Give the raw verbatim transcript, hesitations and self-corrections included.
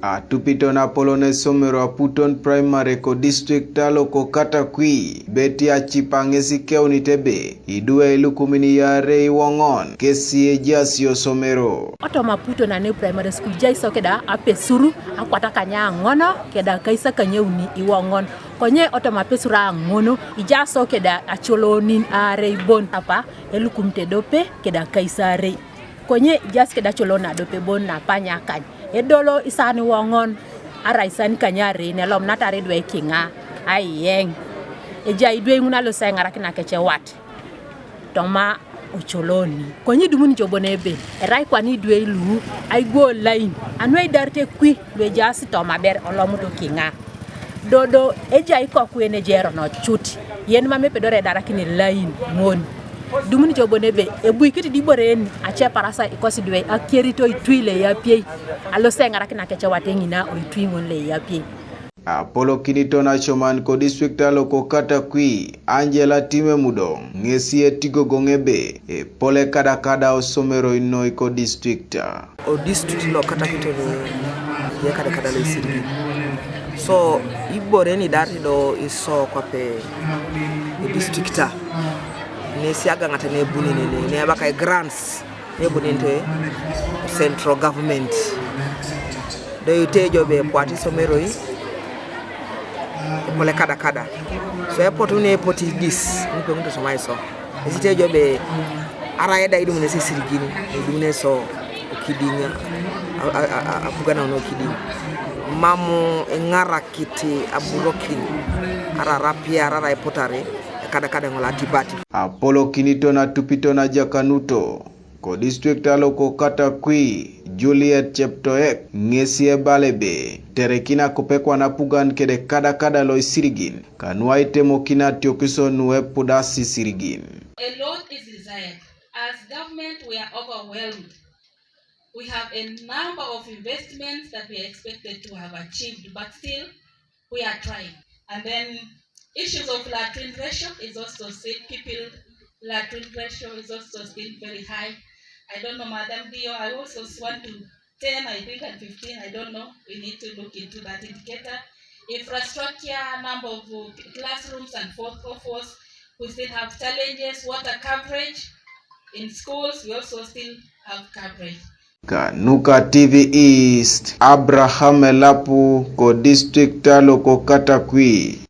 Atupito na apolon esomero Aputon Primary ko district alo ko Katakwi, Betty Achipa ŋesi keunit ebe idwe ilukumin iarei iwoŋon kesi ejaas osomero. Otoma Aputon ane primary school ejai iso keda apesur akwata kanya aŋon keda kaisa kanyauni iwoŋon. Konye otoma apesur aŋon ejai iso keda acolonin aarei bon apa elukumit edope keda kaisa aarei. Konye ejaas keda acolonin adope bon napany akany. Edolo isaan iwoŋon arai isaan kanyarei nelomunatar idwe kiŋa aiyeŋ. Ejai idwe ŋun alosi aiŋarakin akecewat toma ocolooni. Konye idumuni jo bon ebe erai kwana idwe lu aigwo lain anu eidarit ekwi lu ejaas toma ber olomut kiŋa. Dodo ejai ikoku yen ejai erono cut yen mam epedore edarakin lain ŋon. Idumuni jo bon ebe ebuikit di ibore yen ace parasa ikosi idwe akierit oitui lo eyapiei alosi aiŋarakin akecewat eŋina oitui ŋon lo eyapiei. Apolokinito nacoman ko district alo ko Katakwi, Angela Timemudo, ŋesi etigogoŋ ebe epol ekadakada osomeroi noi ko district. O district lo Katakwi toni ye kadakada lo isirigin. So ibore ni idarit do iso kwape e district a, nesi agaŋata nebuni nene, ne ebakai grants nebunenete central government. Do ite jo ebe epuat isomeroi epol ekadakada. So epotu ne epot idis nupe ŋun tosoma iso. Esite jo ebe arai eda idumunes isirigin, idumunes o okidiŋ, a- a- a- a- apuganaun okidiŋ. Mam iŋarakit aburokin, arai arapiar, arai epotare ekadakada ŋol atipati. Apolokinito natupito najakanuto ko district alo ko Katakwi, Juliet Cheptoek, ŋesi ebala ebe terekina kopekwan apugan kede kadakada lo isirigin kanu aitemokin atiokisio nu epudasi isirigin. A lot is desired. As government, we are overwhelmed. We have a number of investments that we are expected to have achieved, but still, we are trying. And then issues of latrine ratio is also still, pupil latrine ratio is also still very high. I don't know, Madam D O, I also want to ten, I think, and fifteen, I don't know. We need to look into that indicator. Infrastructure, number of uh, classrooms and forth, so forth. We still have challenges, water coverage. In schools, we also still have coverage. Kanuka T V East, Abraham Elapu, ko district alo ko Katakwi.